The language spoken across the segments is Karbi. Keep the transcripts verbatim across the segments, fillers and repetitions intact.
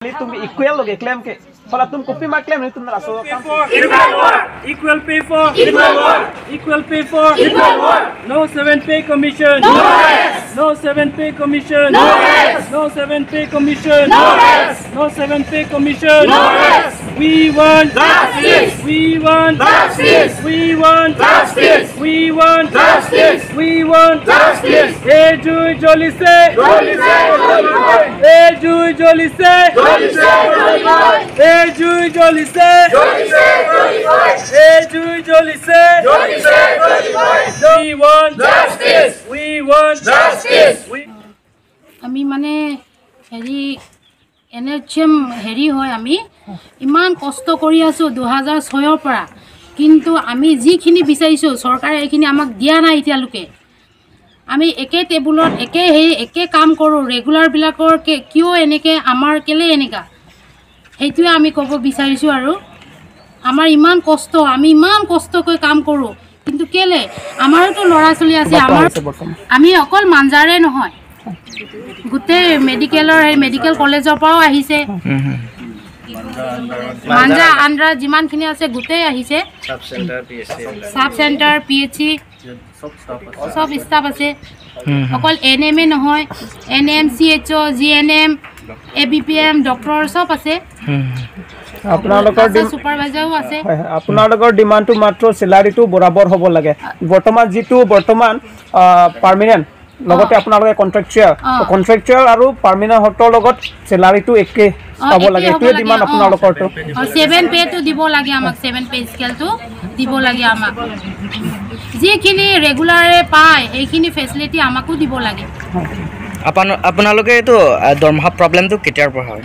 Nelitum equal lo keklem ke. Hala atum kopima klem nelitum laso akam. Equal pay for equal work. Equal pay for equal work. No seven pay commission. No rest. No seven pay commission. No rest. No seven pay commission. No rest. No seven pay commission. No rest. We want justice. We want justice. We want justice. We want justice. We want justice. এই জুই জ্বলিছে। জ্বলিছে, জ্বলিবই। এই জুই জ্বলিছে। জ্বলিছে, জ্বলিবই। এই জুই জ্বলিছে। জ্বলিছে, জ্বলিবই। এই জুই জ্বলিছে। জ্বলিছে, জ্বলিবই। We want justice. We want justice. We আমি মানে হেৰি এন এইচ এম হেৰি হয়, আমি ইমান কষ্ট কৰি আছোঁ দুহেজাৰ ছয়ৰ পৰা, কিন্তু আমি যিখিনি বিচাৰিছোঁ চৰকাৰে এইখিনি আমাক দিয়া নাই এতিয়ালৈকে। আমি একে টেবুলত একে হেৰি একে কাম কৰোঁ, ৰেগুলাৰবিলাকৰ কে-, কিয় এনেকে, আমাৰ কেলে এনেকা, সেইটোৱে আমি ক'ব বিচাৰিছোঁ। আৰু আমাৰ ইমান কষ্ট, আমি ইমান কষ্টকৈ কাম কৰোঁ, কিন্তু কেলে? আমাৰোতো ল'ৰা ছোৱালী আছে। ক'ৰবাৰ পৰা আমাৰ আহিছে বৰ্তমান? আমি অকল মাঞ্জাৰে নহয়, গোটেই মেডিকেলৰ, সেই মেডিকেল কলেজৰ পৰাও আহিছে। হুম, হুম। মাঞ্জা আণ্ডাৰ যিমানখিনি আছে গোটেই আহিছে। Sub centre, P H C এইবিলাক। Sub centre, P H C, চব ষ্টাফ আছে। চব ষ্টাফ আছে। হুম, হুম। অকল এ এন এম এ নহয়, A N M, C H O', G N M, A B P M, doctor চব আছে। হুম, হুম। আপোনালোকৰ আশা ডিম- ছুপাৰভাইজাৰো আছে। হয়, হয়। আপোনালোকৰ ডিমাণ্ডটো মাত্ৰ চেলাৰীটো বৰাবৰ হ'ব লাগে। বৰ্তমান যিটো বৰ্তমান, আহ, পাৰ্মানেণ্ট, লগতে অ। আপোনালোকে কণ্ট্ৰেকচুৱেল, অ। কণ্ট্ৰেকচুৱেল আৰু পাৰ্মানেণ্ট হতৰ লগত চেলাৰীটো একে অ, পাব একে লাগে, হ'ব এইটোৱে লাগে, ডিমাণ্ড অ। আপোনালোকৰতো। অ, ছেভেন পেটো দিব লাগে আমাক, ছেভেন পে স্কেলটো দিব লাগে আমাক। যিখিনি ৰেগুলাৰে পায়, সেইখিনি ফেচিলিটি আমাকো দিব লাগে। আপোন-, আপোনালোকে এইটো, আ, দৰমহা প্ৰব্লেমটো কেতিয়াৰ পৰা হয়?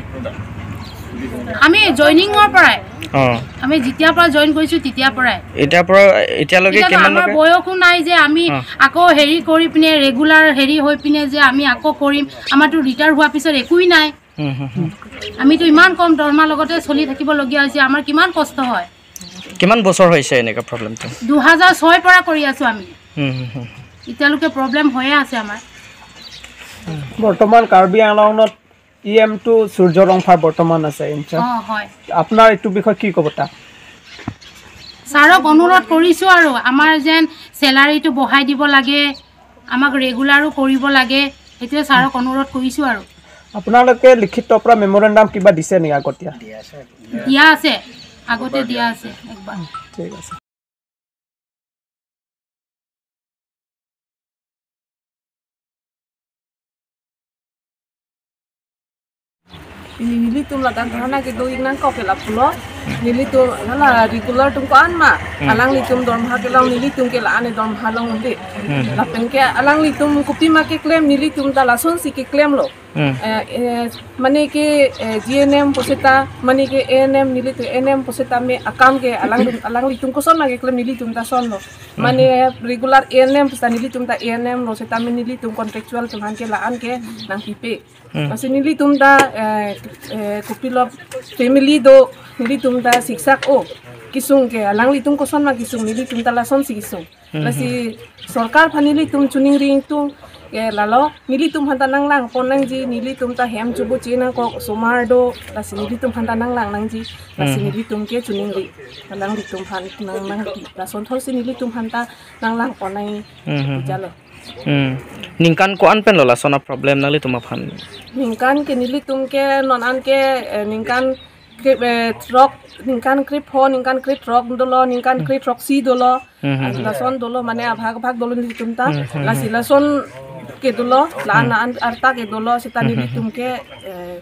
আমি জইনিঙৰ পৰাই, অ। আমি যেতিয়াৰ পৰা জইন কৰিছোঁ, তেতিয়াৰ পৰাই। এতিয়াৰ পৰা, এতিয়ালৈকে এতিয়াতো কিমান আমাৰ লোকে? বয়সো নাই যে আমি অ। আকৌ হেৰি কৰি পিনে, ৰেগুলাৰ হেৰি হৈ পিনে যে আমি আকৌ কৰিম। আমাৰতো ৰিটায়াৰ হোৱাৰ পিছত একোৱেই নাই। হুম, হুম, হুম। আমিতো ইমান কম দৰমহা লগতে চলি থাকিবলগীয়া হৈছে, আমাৰ কিমান কষ্ট হয়। কিমান বছৰ হৈছে এনেকুৱা প্ৰব্লেমটো? দুহেজাৰ ছয়ৰ পৰা কৰি আছোঁ আমি। হুম, হুম, হুম। এতিয়ালৈকে প্ৰব্লেম হৈয়ে আছে আমাৰ। বৰ্তমান কাৰ্বি আংলঙত ই এমটো সূৰ্য ৰংফাৰ বৰ্তমান আছে ইনচাৰ্জ। অ, হয়। আপোনাৰ এইটো বিষয়ে কি ক'ব তাক? ছাৰক অনুৰোধ কৰিছোঁ আৰু আমাৰ যেন চেলাৰীটো বঢ়াই দিব লাগে, আমাক ৰেগুলাৰো কৰিব লাগে, সেইটোৱে ছাৰক অনুৰোধ কৰিছোঁ আৰু। আপোনালোকে লিখিত পৰা মেমৰেণ্ডাম কিবা দিছে নেকি আগতীয়া? দিয়া আছে, আগতে দিয়া আছে একবাৰ। ঠিক আছে। Nelitum ladak dharna kedo-ik nangkok ke lapulo. Nelitum hala regular atum ko-an ma. Hmm. Alanglitum dormaha kelong nelitum ke la-an e dormaha long undi. Hmm. Lapen ke alanglitum kopima keklem, nelitum ta lasonsi keklemlo. Hmm. Eh, eh, mane ke, eh, G N M puseta, mane ke A N M, nelitum A N M puseta me akam ke alang, alanglitum koson ma keklem, nelitum ta sonlo. Hmm. Mane regular A N M puseta nelitum ta A N M lo, seta me nelitum contractual atum aphan ke la-an ke nangpipe. Hmm. Lasi nelitum ta, eh, eh, kopilo family do, nelitum ta siksak o. Kesung ke alanglitum koson ma kesung, nelitum ta lasonsi kesung. Hmm. Lasi sorkar aphan nelitum choningri ingtung ke lalo, nelitum aphan ta nanglangpon nangji, nelitum ta hem chubu che nangkok, osomar do, lasi nelitum aphan ta nanglang nangji, lasi Hmm. nelitum ke choningri, alanglitum aphan nang nangpi, lason thotsi nelitum aphan ta nanglangpon nang Hmm, hmm, hmm. jalo. Hmm. Ningkan ko-an pen lo lason a-problem nanglitum aphan? Ningkan ke nelitum ke non an ke, eh, ningkan kre-, eh, throk, ningkan krepho, ningkan krethrok dolo, ningkan Hmm. krethrok si dolo. Hmm, hmm, hmm. Lason dolo mane abhag abhag dolo nelitum ta. Hmm, hmm, Lasi hmm. lason ke dolo, la Hmm. na an arta ke dolo, seta Hmm, hmm, nelitum hmm. ke, eh,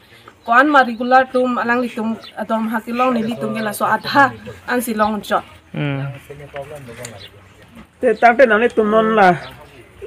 ko-an ma regular atum alanglitum dormaha kelong nelitum ke laso adha ansi longchot. Hmm. Te tangte nanglitum non la,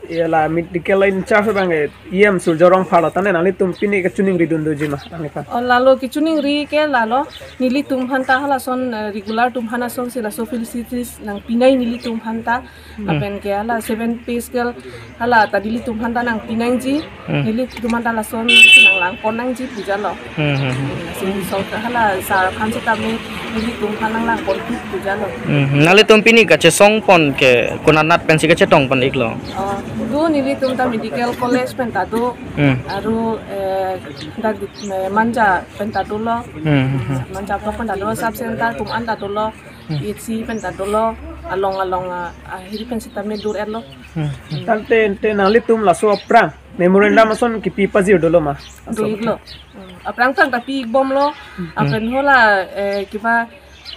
ya la medical in charge abang ke E M Surjya Rongphar lo, tangte nanglitum pini kechoningri dun doji ma nangliphan? O lalo kechoningri ke lalo, nelitum aphan ta halason, eh, regular atum aphan asonsi laso facilities nangpi nai nelitum aphan ta, Hmm. lapen ke hala seven pay scale hala ta nelitum aphan ta nangpi nangji, Hmm. nelitum aphan ta lasonsi nanglangpon nangji pu jalo. Hmm, hmm, hmm. Lasi sorkar hala sar aphan seta me nelitum aphan nanglangpon pu jalo. Hmm, hmm. Nanglitum pini kachesongpon ke konat pensi kachetongpon iklo? Oh, Do nelitum ta medical college pen ta do. Hmm. Aru eh, dak eh, Manja pen ta dolo. Hmm, hmm, hmm. Manja block pen ta dolo, sub center atum an ta dolo. Hmm. H C pen ta dolo. Along along ah, ahiri pen sitame dur-etlo. Hmm. Tangte ante nanglitum laso aphrang memorandum ason kipi pajir dolo ma? Do-iklo. Hmm. Aphrang aphrang ta pi-ikbomlo. Hmm. Lapen hala eh, kiba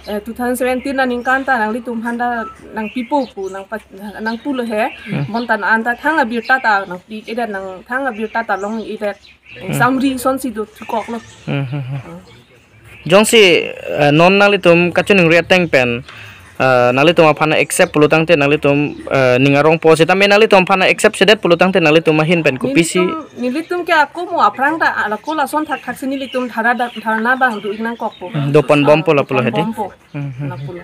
eh, two thousand seventeen aningkan ta nanglitum aphan ta nangpipo pu nang pa, nangpulo he. Hmm. Bonta an ta thang abirta ta nangpi-ik-edet, nang thang abirta ta long-ik-edet. Hmm. Samri asonsi do thukoklo. Hmm, hmm, hmm. Jongsi eh, non nanglitum kachiningri ateng pen eh, nanglitum aphan accept pulo tangte nanglitum eh, ning arongpo, sitame nanglitum aphan accept sedet pulo tangte nanglitum ahin pen kopisi? Nelitum, nelitum ke ako mo aphrang ta alako lason thakthak si nelitum dharna da-, dharna abang do-ik nangkokpo. Hmm, doponbompo lapulo hedi. Doponbompo. Hmm, hmm, hmm. Lapulo.